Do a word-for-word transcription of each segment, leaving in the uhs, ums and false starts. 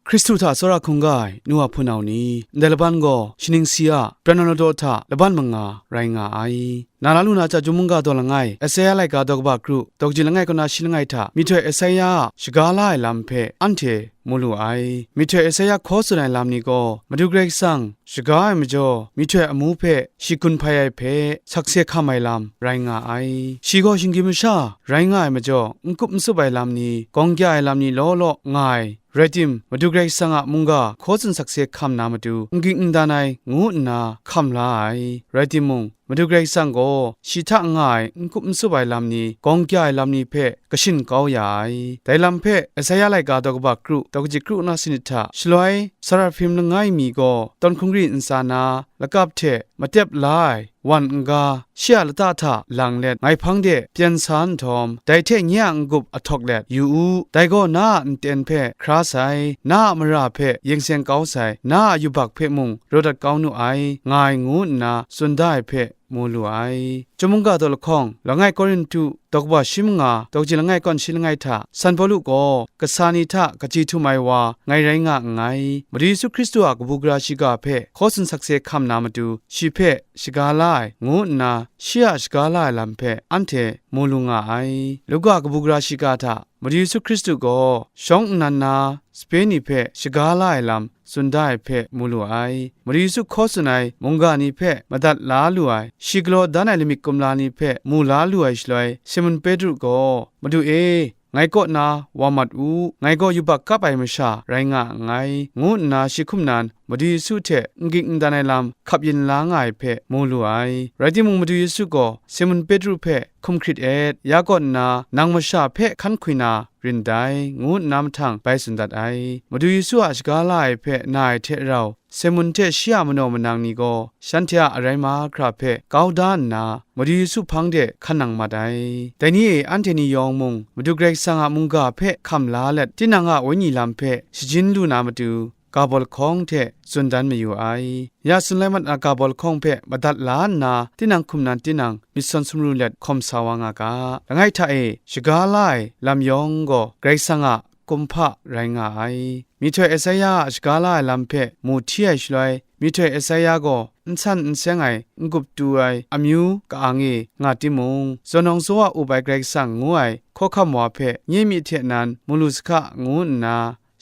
Hkristu hta tsawra hkungga ai nu a hpunau ni, ndai laban gaw shaning si a pran na ladaw hta laban manga rai nga ai. Na la lu na a chyum mungga daw langai, Esaia laika daw kaba kru, daw kaji langai kaw na shi langai hta, myihtoi Esaia a shaga la ai lam hpe anhte mu lu ai. Myihtoi Esaia hkaw tsun ai lam ni gaw, Madu Karai Kasang shaga ai majaw, myihtoi amu hpe shi gun hpai ai hpe, sakse hkam ai lam rai nga ai. Shi gaw shinggyim masha rai nga ai majaw, n kup n tsup ai lam ni, gawng kya ai lam ni law law nga ai. Rai tim, Madu Karai Kasang a mungga hkaw tsun sakse hkam na matu, n ging n dan ai, ngu nna hkam la ai. Rai timung, Madu Karai Kasang gaw shi hta nga ai n kup n tsup ai lam ni, gawng kya ai lam ni hpe kashin kau ya ai. Dai lam hpe Esaia laika daw kaba kru, daw kaji kru na sanit hta, shaloi Sarahprim langai mi gaw tawn hkungri ntsa na, lakap hte matep la ai wan n-ga, shi a lata hta lang let, ngai hpang de pyen sa nhtawm, dai hte nye a n-gup ahtawk let yu u. Dai gaw na a nten hpe hkra sai, na a mara hpe yeng seng kau sai, na a yubak hpe mung raw dat kau nu ai, nga ai ngu nna tsun da ai hpe mu lu ai. Chyum mungga daw lahkawng, langai Korinhtu daw kaba shi manga, daw kaji langai kaw na shi langai hta, San Pawlu gaw kasa ni hta kaji htum ai wa ngai rai nga nngai. Madu Yesu Hkristu a kabu gara shiga hpe hkaw tsun sakse hkam na matu, shi hpe shaga la ai, ngu nna shi a shaga la ai lam hpe anhte mu lu nga ai. Luka kabu gara shiga hta, Madu Yesu Hkristu gaw shawng nnan na sape ni hpe shaga la ai lam tsun da ai hpe mu lu ai. Madu Yesu hkaw tsun ai mungga ni hpe madat la lu ai, shi galaw dan ai lamik kumla ni hpe mu la lu ai shaloi, Simun Petru gaw, "Madu e, ngai kaw na wa mat u, ngai gaw yubak kap ai masha rai nga nngai," ngu nna shi hkum nan Madu Yesu hte n ging n dan ai lam hkap yin la nga ai hpe mu lu ai. Rai timung, Madu Yesu gaw Simun Petru hpe, "Hkum hkrit et, ya kaw nna nang masha hpe hkan hkwi na rin dai," ngu nna mahtang bai tsun dat ai. Madu Yesu a shaga la ai hpe na ai hte rau, Simun hte shi a manaw manang ni gaw shanhte a arai mahkra hpe kau da nna, Madu Yesu hpang de hkan nang mat ai. Dai ni e, anhte ni yawng mung Madu Karai Kasang a mungga hpe hkam la let, tinang a wenyi lam hpe shajin lu na matu, ga baw lahkawng hte tsun dan mayu ai. Ya tsun lai mat na ga baw lahkawng hpe madat la nna, tinang hkum nan tinang myit sawn sumru let hkawm sa wa nga ga. Langai hta e, shaga la ai lam yawng gaw Karai Kasang a kumhpa rai nga ai. Myihtoi Esaia a shaga la ai lam hpe mu hti ai shaloi, myihtoi Esaia gaw n san n seng ai, n gup tu ai amyu ka-ang e nga timung, zawn nawng zaw a up ai Karai Kasang ngu ai hkawhkam wa hpe nye myi hte nan mu lu sa hka, ngu nna,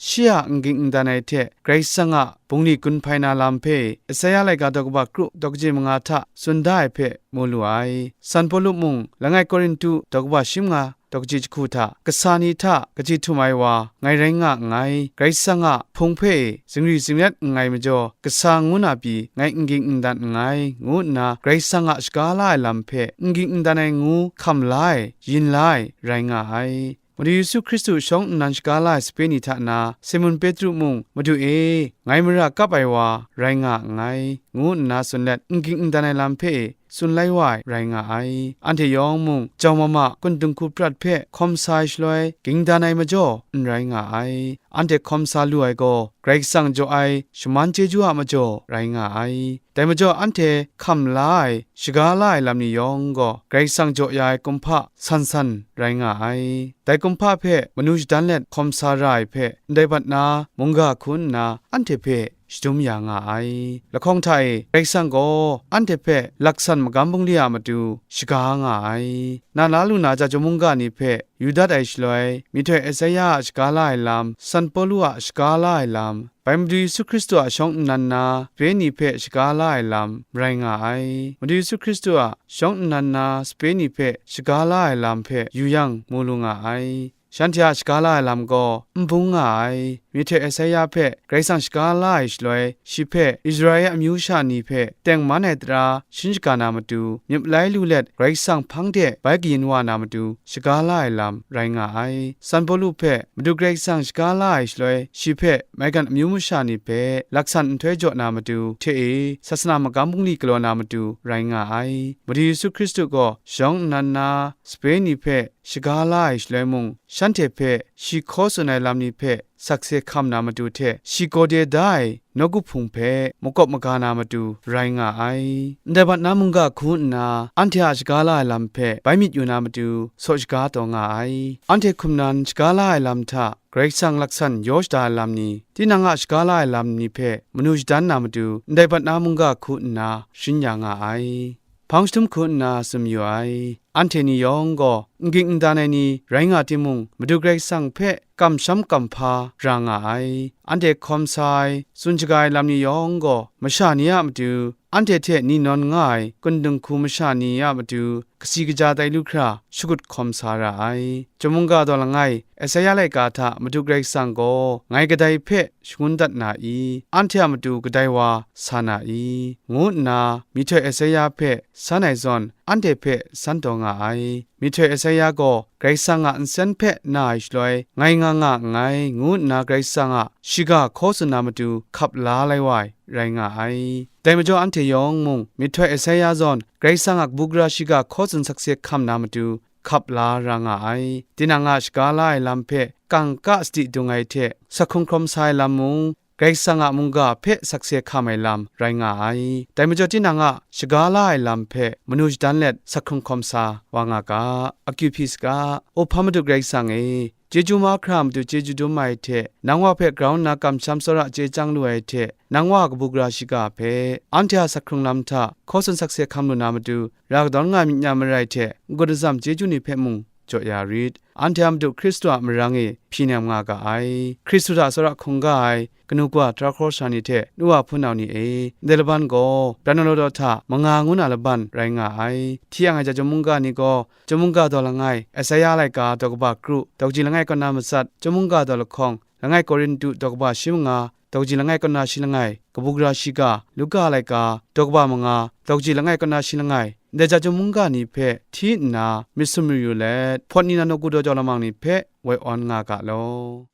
shi a n ging n dan ai hte Karai Kasang a bungli gun hpai na lam hpe Esaia laika daw kaba kru, daw kaji manga hta tsun da ai hpe mu lu ai. San Pawlu mung, langai Korinhtu daw kaba shi manga, daw kaji jahku hta, kasa ni hta kaji htum ai wa ngai rai nga nngai, Karai Kasang a hpung hpe e zingri zinglet nngai majaw, kasa ngu na pyi ngai n ging n dan nngai, ngu nna Karai Kasang a shaga la ai lam hpe n ging n dan ai ngu hkam la ai, yin la ai rai nga ai. Madu Yesu Hkristu shawng nnan shaga la ai sape ni hta na, Simun Petru mung, "Madu e, ngai mara kap ai wa rai nga nngai," ngu nna tsun let, n ging n dan ai lam hpe e tsun lai wa ai rai nga ai. Anhte yawng mung, jau mama kun dinghku prat hpe hkawm sa ai shaloi, ging dan ai majaw n rai nga ai. Anhte hkawm sa lu ai gaw, Karai Kasang jaw ai shaman chyeju a majaw rai nga ai. Dai majaw, anhte hkam la ai, shaga la ai lam ni yawng gaw, Karai Kasang jaw ya ai kumhpa san san rai nga ai. Dai kumhpa hpe manu shadan let hkawm sa ra ai hpe, ndai bat na mungga hku nna anhte hpe shadum ya nga ai. Lahkawng hta e, Karai Kasang gaw anhte hpe laksan magam bungli a matu shaga nga ai. Na la lu na a chyum mungga ni hpe yu dat ai shaloi, myihtoi Esaia a shaga la ai lam, San Pawlu a shaga la ai lam, bai Madu Yesu Hkristu a shawng nnan na sape ni hpe shaga la ai lam rai nga ai. Madu Yesu Hkristu a shawng nnan na sape ni hpe shaga la ai lam hpe yu yang mu lu nga ai. Shanhte a shaga la ai lam gaw n bung nga ai. Myihtoi Esaia hpe Karai Kasang shaga la ai shaloi, shi hpe Israela amyu sha ni hpe tengman ai tara shin shaga na matu, myit malai lu let Karai Kasang hpang de bai kayin wa na matu, shaga la ai lam rai nga ai. San Pawlu hpe Madu Karai Kasang shaga la ai shaloi, shi hpe maigan amyu masha ni hpe laksan nhtoi jaw na matu hte e, sasana magam bungli galaw na matu rai nga ai. Madu Yesu Hkristu gaw shawng nnan na sape ni hpe shaga la ai shaloi mung, shanhte hpe shi hkaw tsun ai lam ni hpe sakse hkam na matu hte shi gaw de da ai nawku hpung hpe makawp maga na matu rai nga ai. Ndai bat na mungga hku nna anhte a shaga la ai lam hpe bai myit yu na matu saw shaga taw nga ai. Anhte hkum nan shaga la ai lam hta Karai Kasang laksan yaw shada ai lam ni, tinang a shaga la ai lam ni hpe manu shadan na matu, ndai bat na mungga hku nna sharin ya nga ai. Hpang jahtum hku nna tsun mayu ai. Anhte ni yawng gaw, n ging n dan ai ni rai nga timung, Madu Karai Kasang hpe kamsham kamhpa ra nga ai. Anhte hkawm sa ai, tsun shaga ai lam ni yawng gaw, masha ni a matu, anhte hte ni nawn nga ai, kundung hku masha ni a matu, kasi kaja tai lu hkra, shakut hkawm sa ra ai. Chyum mungga daw langai, Esaia laika hta Madu Karai Kasang gaw, ngai kadai hpe shangun dat na i? Anhte a matu kadai wa sa na i? Ngu nna myihtoi Esaia hpe san ai zawn, anhte hpe san taw nga ai. Myihtoi Esaia gaw Karai Kasang a nsen hpe na ai shaloi, ngai nga nga nngai, ngu nna Karai Kasang a shiga hkaw tsun na matu hkap la lai wa ai, rai nga ai. Dai majaw anhte yawng mung, myihtoi Esaia zawn Karai Kasang a kabu gara shiga hkaw tsun sakse hkam na matu, hkap la ra nga ai. Tinang a shaga la ai lam hpe kangka sadi dung ai hte, sak hkrung hkawm sa ai lam mung, Karai Kasang a mungga hpe sakse hkam ai lam rai nga ai. Dai majaw tinang a shaga la ai lam hpe manu shadan let sak hkrung hkawm sa wa nga ga, akyu hpyi saga, O hpa Madu Karai Kasang e, chyeju mahkra matu chyeju dum ai hte, nang wa hpe grau nna kamsham tsawra chye chyang lu ai hte, nang wa a kabu gara shiga hpe, anhte a sak hkrung lam hta hkaw tsun sakse hkam lu na matu, ra kadawn nga myit nya marai hte, n-gun azam chyeju ni hpe mung jaw ya rit. Anhte a Madu Hkristu a marang e hpyi nem nga ga ai. Hkristu hta tsawra hkungga ai kanu kawa, tara hkraw sara ni hte nu wa hpunau ni e, ndai laban gaw, Pranalawdaw hta manga ngu na laban rai nga ai. Hti ang ai chyum mungga ni gaw, chyum mungga daw langai, Esaia laika daw kaba kru, daw kaji langai kaw na matsat, chyum mungga daw lahkawng, langai Korintu daw kaba shi manga, daw kaji langai kaw na shi langai, kabu gara shiga, Luka laika, daw kaba manga, daw kaji langai kaw na shi langai, ndai chyum mungga ni hpe hti nna myit sumru yu let, hpawt ni na nawku daw jau lamang ni hpe woi awn nga ga law.